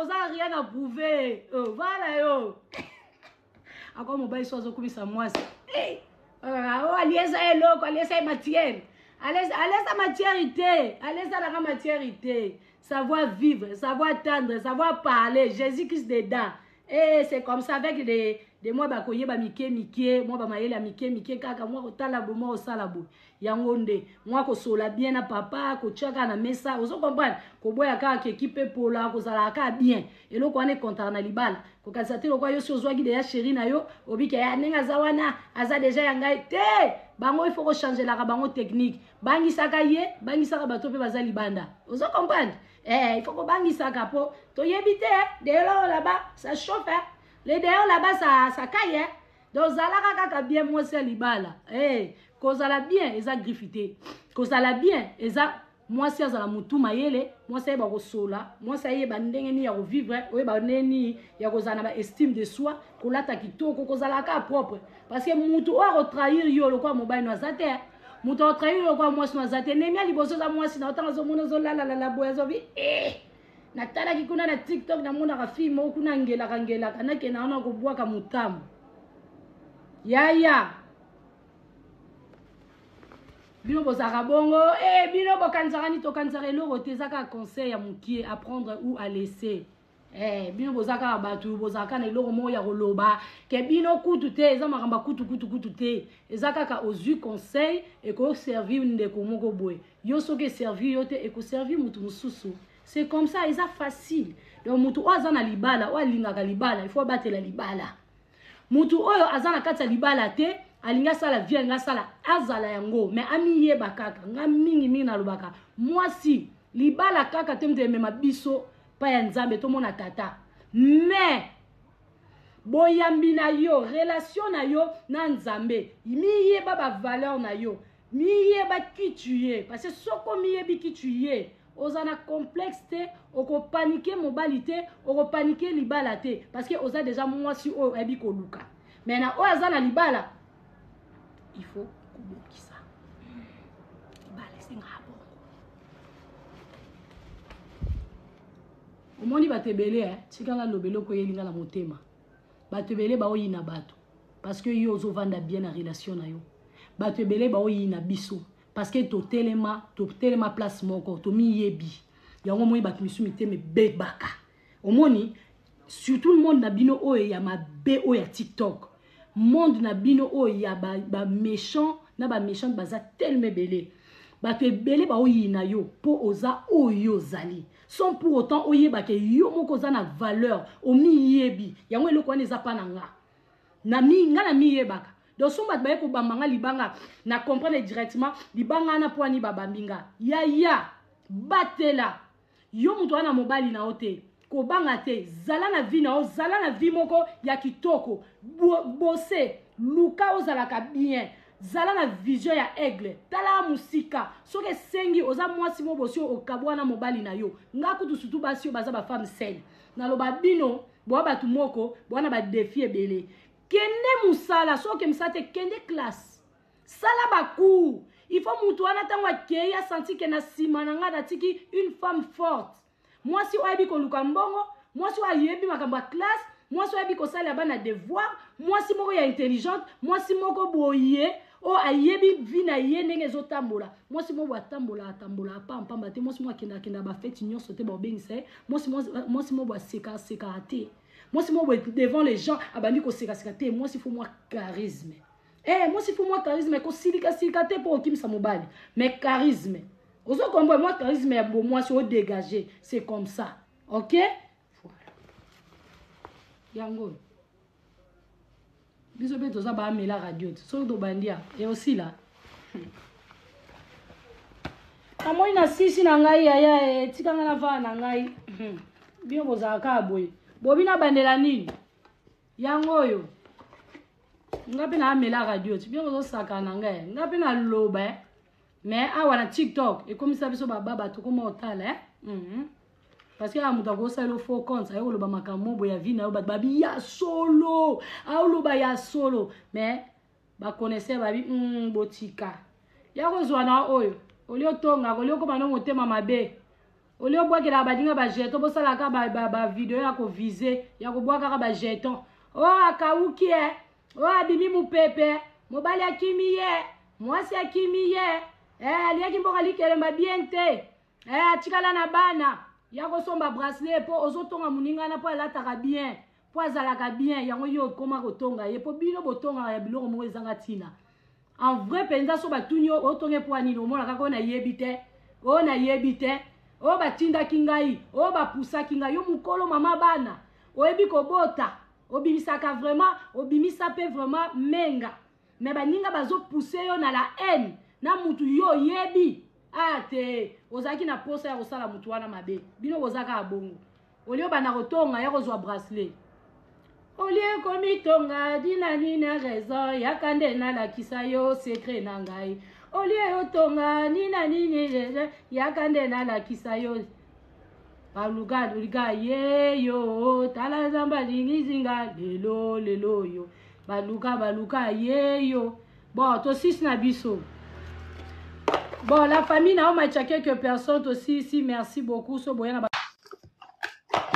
Oza rien à prouver. Oh, voilà yo. Ako mobali so azokumisa mwasi. Hey! Oh, aliesa eloko, aliesa ye matière. Alesa matière te, alesa nanga matière te. Savoir vivre, savoir tendre, savoir parler, Jésus-Christ dedans. Eh, c'est comme ça avec des des mwa bakoyeba mike mike, mwa bamayele ya mike mike kaka mwa kotala boye, mwa kosala boye. Yango nde mwa kosola bien na papa, kotia kaka na mesa, ozo comprendre? Koboya kaka ke ekipe epola, kozala kaka bien. Eloko wana ekontaka na libala. Kokanisa te lokola yo si ozwaki deja chéri na yo, obike ya ndenge aza wana, aza deja ya ngai te. Bango il faut kochangelaka bango technique. Bangisaka ye, bangisaka bato mpe baza libanda. Ozo comprendre? Eh, il faut kobangisaka po toyebi te, dehors là-bas, ça chauffe, hein? Le dehors là-bas, ça caille, hein? Donc zalaka kaka bien mwasi ya libala. Eh, kozala bien eza griffe te. Kozala bien eza mwasi azala mutu mayele, mwasi ayeba kosola, mwasi ayeba ndenge nini ya kovivre, oyeba ndenge nini ya kozala na ba estime de soi, kolata kitoko, kozala kaka propre. Parce que mutu oyo akotrahir yo lokola mobali no aza te. Mutu akotrahir yo lokola mwasi no aza te. Nemi ya liboso eza mwasi na otanga azomona ozolalalala boye azobi eh! Natalaki kuna na TikTok namonaka fille moko kuna ngelaka ngelaka nakenda wana kobwaka motambo. Yaya bino bozalaka bongo eh, bino bokanisaka nini? Tokanisaka eloko te, eza kaka conseil ya mokie, apprendre ou à laisser. Eh, bino boza kaka bato bozalaka na eloko moko ya koloba ke bino kutu te, eza makambo ya kutu kutu kutu te, eza kaka ozwi conseil ekoservir ndeko moko boye, yo soki eservir yo te ekoservir motu mosusu. C'est comme ça, eza facile. Donc motu oyo aza na libala, oyo alingaka libala, il faut abatela libala. Motu oyo aza na kati ya libala te, alingi asala vie, alingi asala, azala yango, mais amiyeba kaka. Nga mingi mingi nalobaka, mwasi libala kaka te moto emema biso pa ya Nzambe, tomona tata. Mais boyambi na yo, relation na yo na Nzambe, miyeba ba valeur na yo, miyeba qui tu es, parce que soko miyebi qui tu es, oza na complexe te, okopanike mobali te, okopanike libala te, parce que oza déjà mwasi oyo ayebi koluka. Mais na oyo aza na libala, il faut kobongisa libala, esengaka bongo. Omoni bato ebele, eh? Tika naloba eloko eyeli nga na motema. Bato ebele baoyina bato parce que yo ozovanda bien na relation na yo. Bato ebele baoyina biso parce que totelema, totelema place moko, tomiyebi. Yango omoni bato misu mitema ebebaka. Omoni surtout le monde na bino oyo ya mabe oyo ya TikTok, monde na bino oyo ya ba méchant na ba méchante baza tellement ebele. Bato ebele baoyina yo po oza oyo ozali, sans pour autant oyeba ke yo moko oza na valeur, omiyebi. Yango eloko wana eza pa na nga. Na mi, nga na miyebaka. Donc so bato baye kobamba nga libanga, na comprendre directement libanga wana po ani babambi nga. Yaya, batela yo moto wana mobali na yo te, kobanga te, zala na vie na yo, zala na vie moko ya kitoko, bose, luka ozalaka bien, zala na vision ya aigle, tala mosika. Soki esengi oza mwasi moko bosi okabwana mobali na yo, nga kutu surtout basi oyo baza ba femme seule, naloba bino boa bato moko boa na ba défi ebele. Kende mosala, soki mosala te kende classe, sala ba cours. Il faut mutu wana ntango akei asanti ke na nsima na ngai natiki une femme forte, mwasi oyo ayebi koluka mbongo, mwasi oyo ayebi makambo ya classe, mwasi oyo ayebi kosalela bana devoir, mwasi moko ya intelligente, mwasi moko boye oyo ayebi vie na ye ndenge ezotambola. Mwasi moko boye atambola atambola apampamba te, mwasi moko akenda akenda bafeti nyonso te baobengisa ye, mwasi moko boye aseka asekaka te, mwasi moko boye devant les gens abandi kosekaseka te. Mwasi faut mwa charisme. Eh, mwasi faut mwa charisme, kosilika-silika te mpo okimisa mobali, mais charisme ozo kombo mwa charisme ya bo mwasi o dégager, c'est comme ça. OK, voilà. Yango biso mpe toza baamela radio te, soki tobandi ya eosila. Namoni na sisi na ngai yaya, etika ngai navaa na ngai. Bino bozalaka kaka boye, bobi nabandela nini yango oyo nga mpe naamela radio ti bino bozosaka na ngai, nga mpe naloba. Mais awa na TikTok ekomisa biso bababa, tokoma otala, eh? Parce que awa moto akosalela faux compte, aye koloba makambo boye ya vie na yo, bato babi ya solo, aoloba ya solo, mais baconnaisseur babi botika ya kozwa na oyo oli otonga koli okoma no motema mabe. Olie obwakelaka baninga ba jeton, bosalaka ba, ba, ba video ya kovise ya kobwakaka ba jeton. O oh, akawuki e, o oh, abimi mopepe, mobali akimi ye, mwasi akimi ye, eh, aliaki mboka likelemba bien te, eh, atikala na bana ya kosomba bracelet mpo ozotonga moninga wana mpo alataka bien, mpo azalaka bien, yango yo okoma kotonga ye mpo bino botongaka ya biloko moko ezanga ntina. En vrai mpenza so batuni yo otonge mpo nini, omona kaka oyo nayebi te, oyo nayebi te, oyo batindaki ngai, oyo bapusaki ngai. Yo mokolo mama bana, oyebi kobota, obimisaka vraiment, obimisa mpe vraiment menga, me baninga bazopuse yo na la haine na mutu yo oyebi. Ah te, ozalaki na posa ya kosala mutu wana mabe. Bino boza kaka bongo. Olie obanda kotonga ya kozwa bracelet. Olie komitonga dina nina raison yaka nde nalakisa yo secret na ngai. Olie otonga nina nini yaka nde nalakisa yo. Baluka luka yeyo tala nzambe alingi zinga lelo lelo yo. Baluka baluka yeyo. Bon, tosisi na biso. Bon, la famille na omacha quelques personnes tosisi, merci beaucoup so boya na.